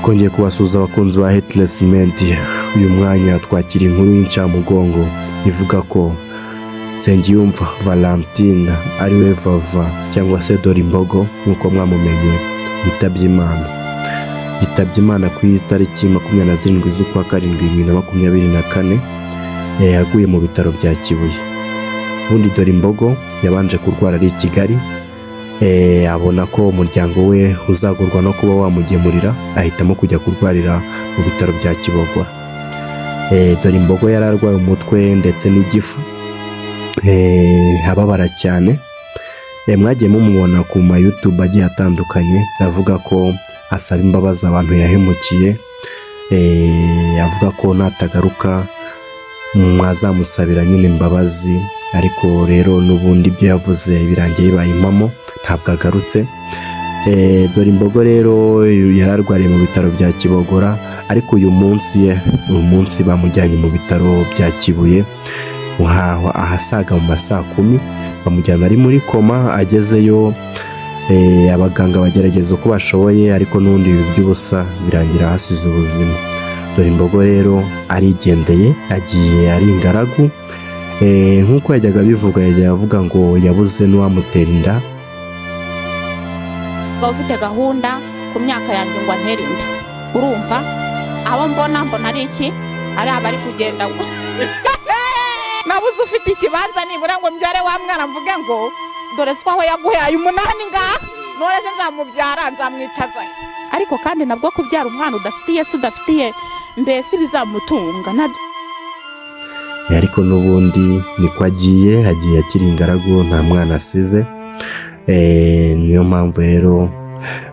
Twongeye kubasuhuza, abakunzi ba Headless Media. Uyu mwanya twakira inkuru y'incamugongo ivuga ko Nsengiyumva Valentine, ariwe Vava cyangwa se Dore Imbogo nk'uko mwamumenye, yitabye Imana. Yitabye Imana ku itariki 27 z'ukwa karindwi 2024, yaguye mu bitaro bya Kibuye. Ubundi Dore Imbogo yabanje kurwara ari i Kigali, abona ko umuryango we uzagorwa no kuba wamugemurira, ahitamo kujya kurwarira mu bitaro bya Kibogora. Dore Imbogo yari arwaye umutwe ndetse n'igifu, ababara cyane. Mwagiye mumubona ku ma YouTube agiye atandukanye avuga ko asaba imbabazi abantu yahemukiye, avuga ko natagaruka mwazamusabira nyine imbabazi. Ariko rero n'ubundi ibyo yavuze birangiye bibaye impamo, ntabwo agarutse. Dore Imbogo rero yari arwariye mu bitaro bya Kibogora, ariko uyu munsi bamujyanye mu bitaro bya Kibuye ahasaga mu ma saa 10, bamujyana ari muri koma. Agezeyo, abaganga bagerageza uko bashoboye, ariko n'ubundi biba iby'ubusa, birangira ahasize ubuzima. Dore Imbogo rero arigendeye, agiye ari ingaragu. Nk'uko yajyaga abivuga, yajyaga avuga ngo yabuze n'uwamutera inda. Umugabo ufite gahunda ku myaka yanjye ngo antere inda, urumva abo mbona ari iki? Ari abari kugenda. Nabuze ufite ikibanza nibura ngo mbyare wa mwana, mvuge ngo dore siko aho yaguhaye umunani ngaha, none se nzamubyara nzamwicaza he? Ariko kandi nabwo kubyara umwana udafitiye se, udafitiye mbese ibizamutunga nabyo. Ariko n'ubundi niko agiye, agiye akiri ingaragu, nta mwana asize. Niyo mpamvu rero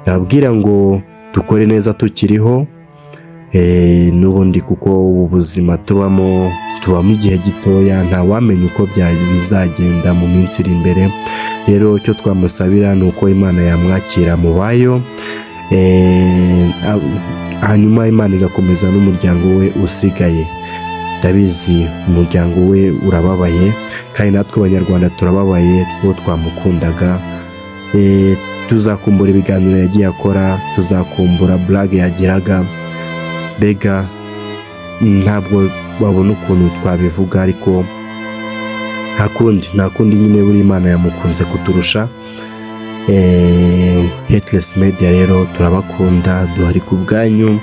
nababwira ngo dukore neza tukiriho, n'ubundi kuko ubu buzima tubamo, tubamo igihe gitoya, ntawamenya uko bizagenda mu minsi iri imbere. Rero icyo twamusabira ni uko Imana yamwakira mu bayo, hanyuma Imana igakomeza n'umuryango we usigaye. Ndabizi umuryango we urababaye, kandi natwe Abanyarwanda turababaye kuko twamukundaga. Tuzakumbura ibiganiro yagiye akora, tuzakumbura blague yagiraga. Mbega ntabwo babona ukuntu twabivuga, ariko nta kundi, nta kundi nyine, buri Imana yamukunze kuturusha. Headless Media rero turabakunda, duhari ku bwanyu.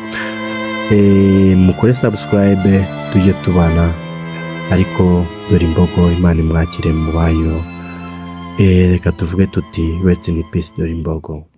Mukore subscribe tujye tubana. Ariko Dore Imbogo, Imana imwakire mu bayo. Reka tuvuge tuti: "Rest in peace, Dore Imbogo."